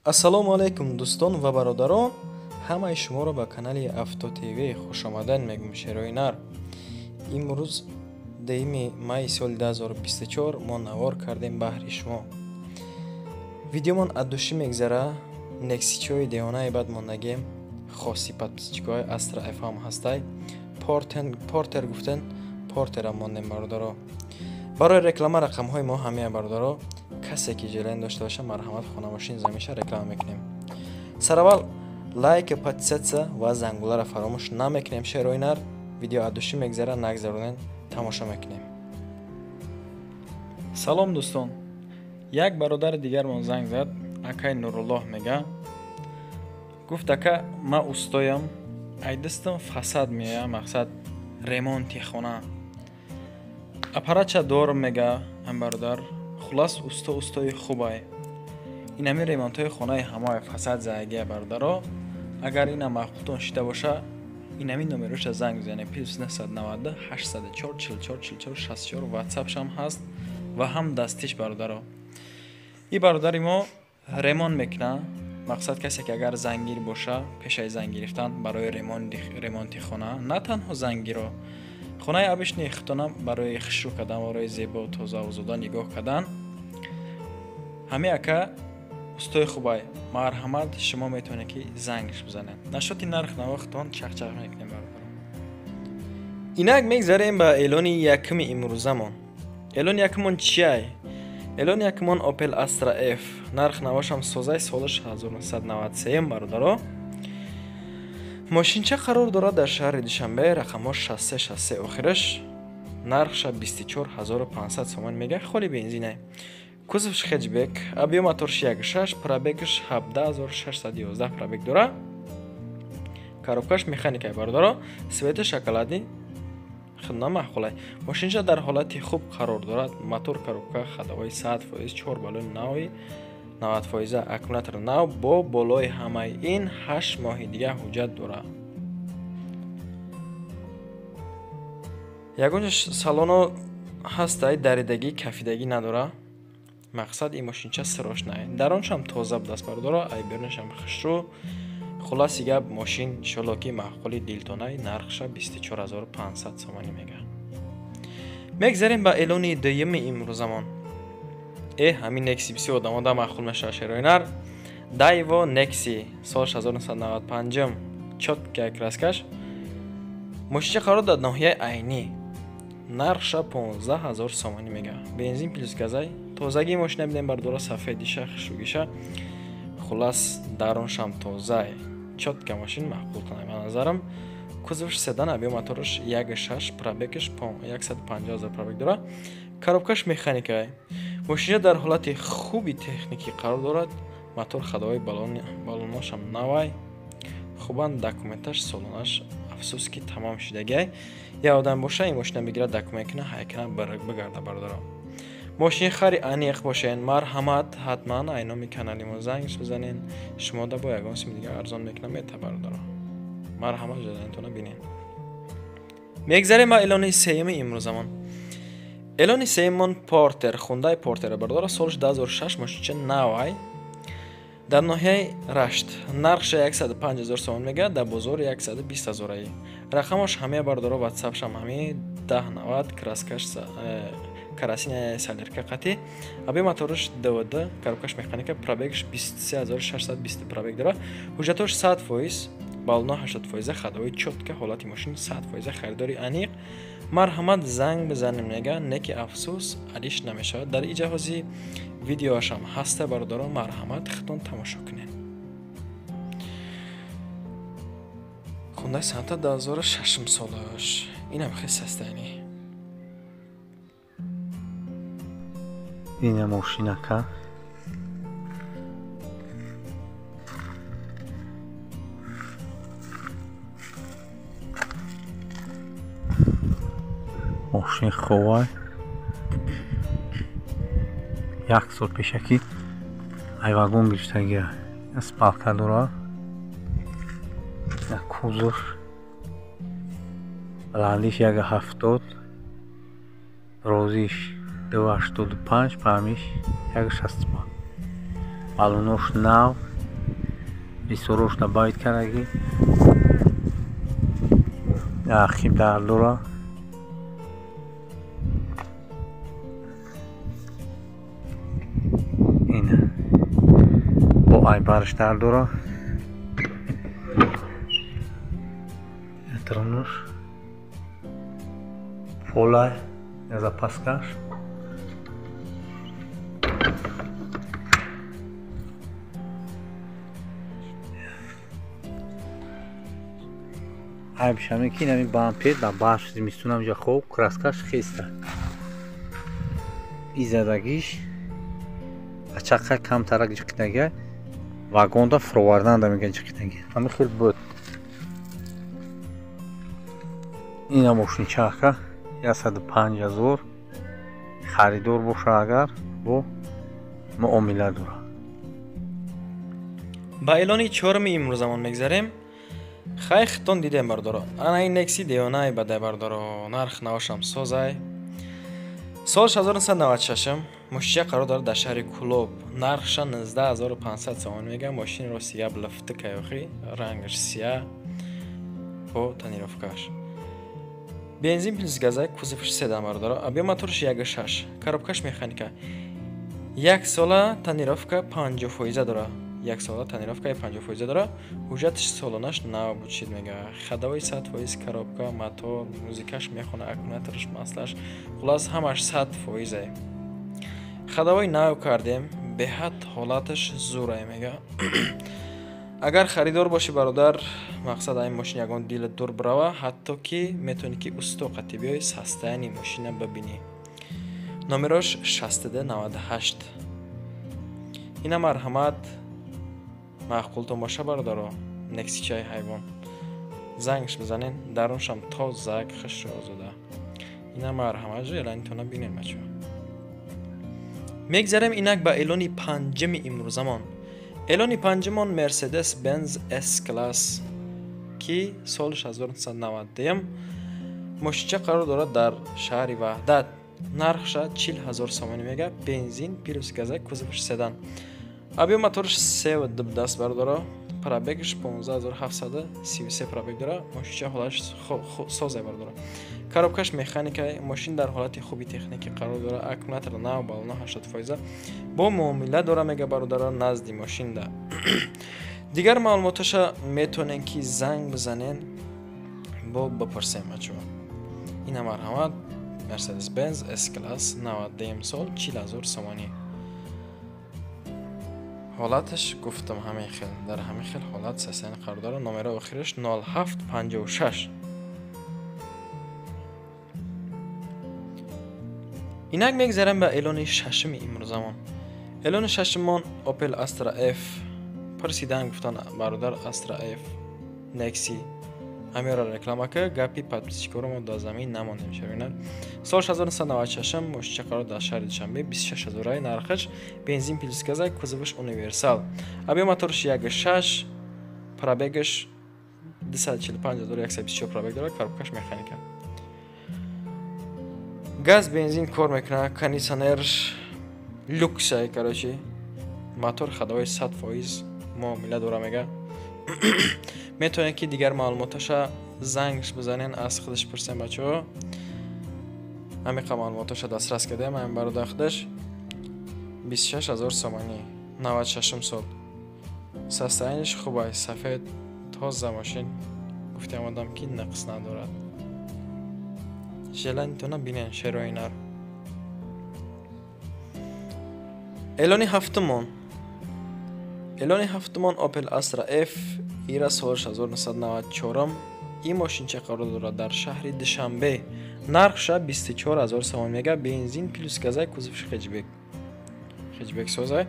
Ассалому алайкум дӯстон ва бародарон, ҳамаи шуморо ба канали Авто ТВ хушомадан мегӯм. Шерои нар. Имрӯз 10 майи соли 2024 мо навор кардем баҳри шумо. Видеомон аз душӣ мегзара, нексичои девонаи бад мондагем, хоси подписчикои Астра F ҳам ҳастай. Портер гуфтен, Портерам мондем бародаро. Барои реклама рақамҳои мо ҳамея бародаро. Касе ки желание дошта боша, марҳамат, хонамошин замиша реклама мекунем. Сараввал лайк, подписаться ва зангуларо фаромӯш намекунем. Шерои нар, видео аз душӣ мегзара, нагзаронен, тамошо мекунем. Салом дӯстон. Як бародари дигармон занг зад, акай Нуруллоҳ мега. Гуфт: ака, ман устоям, ай дастам фасад меоя, мақсад ремонти хона. Аппаратча дорам, мега ам бародар. Хулас усто устои хубай. Инами ремонтҳои хонаи ҳамаи фасад заягия бародаро. Агар ина маъқултон шида боша, инами номероша занг бизанед: плюс 990 804 44 44 64. Ватсапшам ҳаст ва ҳам дастиш бародаро. И бародари мо ремонт мекуна. Мақсад касе ки агар зангир боша, пешаи занг гирифтан барои ремонти хона, на танҳо зангиро, хонаи обычный худтона барои хушрӯ кардан, барои зебо, тоза, озода нигоҳ кардан, ҳамин ака устои хубай. Марҳамат, шумо метавонед ки зангш бизанед. Нашоти нарх навохтон чахчах мекунем бародаро. Инак мегзарем ба эълони якуми имрӯзамон. Эълони якумон чиай? Эълони якумон Opel Astra F. Нарх навошам созай, солаш 1993 бародаро. Мошинча қарор дорад дар шаҳри Душанбе, рақамҳо 63 63 охираш, нархша 24500 сомон мега, холи бензинай. Кузовш хэтчбек, объем моторш 1.6, пробегш 17611 пробег дора. Коробкаш механикай бародаро, цвети шоколадный, хидна маъқулай. Мошинча дар ҳолати хуб қарор дорад, мотор, коробка, ходовой 100%, 4 баллони нави 90%, аккумулятор нав, бо болои ҳамаи ин 8 моҳи дига ҳуҷҷат дорад. Ягон салоно ҳастай, даридагӣ, кафидагӣ надора. Мақсад ин мошинча сирошнай. Дароншам тоза будааст бародаро, ай берунашам хушрӯ. Хулоси гап, мошин иншолло ки маъқули дилтонай, нархша 24500 сомонӣ мега. Мегзарем ба эълони дуюми имрӯзамон. Ҳамин Некси бисёр одамо да маъқул мешавад шерои нар. Дайво Некси, соли 1995, чёткая краскаш. Мошинча қарор дар ноҳияи Айнӣ. Нархша 15000 сомонӣ мега. Бензин плюс газай. Тозагии мошина бинем бародаро, сафедиша, хушрӯгиша. Хулас даруншам тозай. Чётка мошин маъқултонай ба назарам. Кузовш седан, объем мотораш 1.6, пробегаш 150 000 пробег дора. Коробкаш механикай. Мошина дар ҳолати хуби техникӣ қарор дорад. Мотор, ходовой, баллоношам навай. Хубанд документаш, солонаш афсӯс ки тамом шудагиай. Я одам боша ин мошина бигирад, документ кина, ҳайкана бигарда бародаро. Мошини хари аниқ бошен, марҳамат, ҳатман ай номи канали мо занг бизанен. Шумо да бо ягон сими дига арзон мекунам мета бародаро. Марҳамат, ҷазанитона бинен. Мегзарем ба эълони сеюми имрӯзамон. Эълони сеюмон Портер, Хундай Портер бародаро, солаш 2006, мошинча навай. Дар ноҳияи Рашт, нархша 105 000 сомон мега, дар бозор 120 000 аи. Рақамош ҳамея бародаро, ватсапшам ҳами 1090, краскаш карасин салерка қатӣ. Объем мотораш ДВД, коробкаш механика, пробегш 23620 пробег дора. Ҳуҷҷатош 100%, баллоно 80%, ходовой чётка, ҳолати мошин 100%, харидори аниқ. Марҳамат, занг бизанем мега, не ки афсӯс алиш намешавад. Дар иҷа ҳози видеоашам ҳаста бародаро, марҳамат, худтон тамошо кунед. Хундай Санта 2006 солаш. Инам хеле састайни. Ина мошинака. Мошин хубай. Як сол пешакӣ ай вагон гирифтагия. Спалка дора. Як кузов. Баландиш 1.70, розиш 2.85, паҳмиш 1.65. Баллонош нав. Ресорош добавить кардаги. Архив дар дора. Ин бо айбарш дар дора. Тронуш. Полай запаскаш. Айбшаме ки инами бампер дар барф зимистонам ҷа хоб краскаш хеста. Изадагиш ачақа камтарак ҷиқидага вагонда фуроварданда меган ҷиқидаги. Ҳами хел буд. Ина мошинчака 105 000 харидор боша агар бо муомила дора. Ба эълони чоруми имрӯзамон мегзарем. Хай хитон дидем бардоро. Ана ин Нексия девонаи бадай бардоро. Нарх навошам созай. Сол 1996 мошинча қарор дорад дар шаҳри Кулоб. Нархша 19500 сомон мегӯяд. Мошинро сия блафта каёхи, рангаш сия бо тонировкаш. Бензин плюс газай, кузовш седан бардоро. Объем моторш 1.6, коробкаш механика. Як сола тонировка 50% дора. Як сола тонировка 50% дора. Ҳуҷҷатш солонаш нав бучид мега. Ходовой 100%, коробка, мотор, музикаш мехона, аккумуляторш, маслаш, хулас ҳамаш 100%. Ходовой нав кардем, беҳад ҳолаташ зурай мега. Агар харидор бошӣ бародар, мақсад ин мошин ягон дил дур брава, ҳатто ки метавонӣ ки усто қатӣ биёй состояние мошина бибинӣ. Номерош 6298. Ина марҳамат маъқултон боша бародаро, Нексичаи ҳайвон. Зангш бизанен, даруншам тозак, хушро озода. Ина марҳамат желанитона бинен бачаҳо. Мегзарем инак ба эълони панҷуми имрӯзамон. Эълони панҷумон Mercedes Benz S-Class ки соли 1992 мошинча қарор дорад дар шаҳри Ваҳдат. Нархша 40 000 сомонӣ мега, бензин плюс газа, кузовш седан. Объем моторш 3.2 даст бардора, пробегш 15733 пробег дора, мошинча ҳолатш созе бардора. Коробкаш механика, мошин дар ҳолати хуби техникӣ қарор дора, аккумулятор нав, балона 80%. Бо муомила дора мега бародара назди мошинда. Дигар маълумоташа метавонем ки занг бизанен бо бипурсем бачаҳо. Ина марҳамат Mercedes-Benz S-Class 92 сол 40 000 сомонӣ. Ҳолаташ гуфтам ҳамин хел, дар ҳамин хел ҳолат состояние қарор дорад. Номери охираш 0756. Инак мегзарем ба эълони шашуми имрӯзамон. Эълони шашумон Opel Astra F. Пурсидан гуфтан бародар Astra F Nexi ҳамеро реклама ка, гапи подписчикоро мо дар замин намондем шавинад. Сол 1996 мошинча қарор дар шаҳри Душанбе 26 000 нархаш, бензин плюс газа, кузовш универсал. Объем моторш 1.6, пробегаш 245124 пробег дорад, коробкаш механика. Газ бензин кор мекунад, кондиционер люксай, короче. Мотор ходовой 100% муомила дора мега. Метавонед ки дигар маълумоташа зангш бизанен, аз худаш пурсем бачаҳо. Ҳамиқа маълумоташа дастрас кардем, ҳамин бародар худаш 26 000 сомонӣ, 96 сол. Состояниеш хуб аст, сафед, тоза мошин. Гуфтем одам ки нақс надорад. Желанитона бинен шероинар. Эълони ҳафтумон. Эълони ҳафтумон Opel Astra F ира соли 1994. Ин мошинча қарор дорад дар шаҳри Душанбе. Нархша 24 000 сомон мега, бензин плюс газай, кузовш хэтчбек. Хэтчбек созай.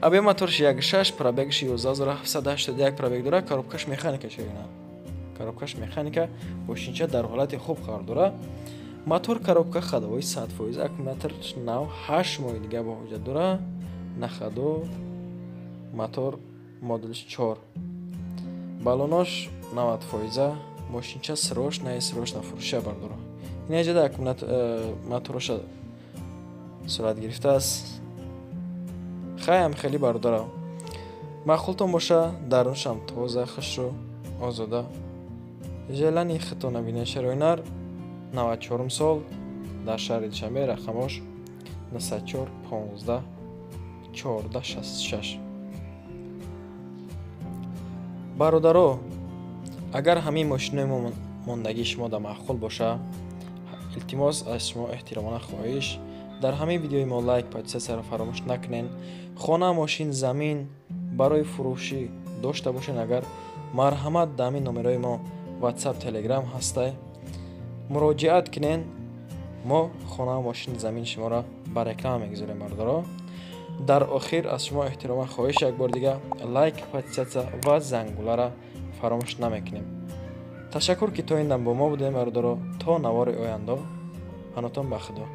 Объем моторш 1.6, пробегш 11781 пробег дорад, коробкаш механика ширина. Коробкаш механика, мошинча дар ҳолати хуб қарор дорад. Мотор, коробка, ходовой 100%, аккумулятор нав 8 моҳи дига бо ҳуҷҷат дорад. На ходу, мотор моделш 4. Балонош 90%, мошинча срочно срочно фурӯша бардора. Ин ҷода аккумулятор мотороша сурат гирифтааст. Хаям хеле бардора. Маъқултон боша, даруншам тоза, хушрӯ, озода. Желани худтон набинед. Шероинар 94 сол, дар шаҳри Душанбе, рақамош 94 15 14 66. Бародаро, агар ҳамин мошинои мондагии шумо да маъқул боша, илтимос аз шумо эҳтиромона хоҳиш, дар ҳамин видеои мо лайк, подписатсияро фаромӯш накунед. Хона, мошин, замин барои фурӯшӣ дошта бошед, агар марҳамат дар ҳамин номерои мо WhatsApp, Telegram ҳастай, муроҷиат кунед. Мо хона, мошин, замин шуморо ба реклама мегузорем. Бародаро, дар охир аз шумо эҳтироман хоҳиш, як бор дига лайк, подписатсия ва зангуларо фаромӯш намекунем. Ташаккур, ки то ин дам бо мо будем, бародаро. То навори оянда, панотон ба Худо.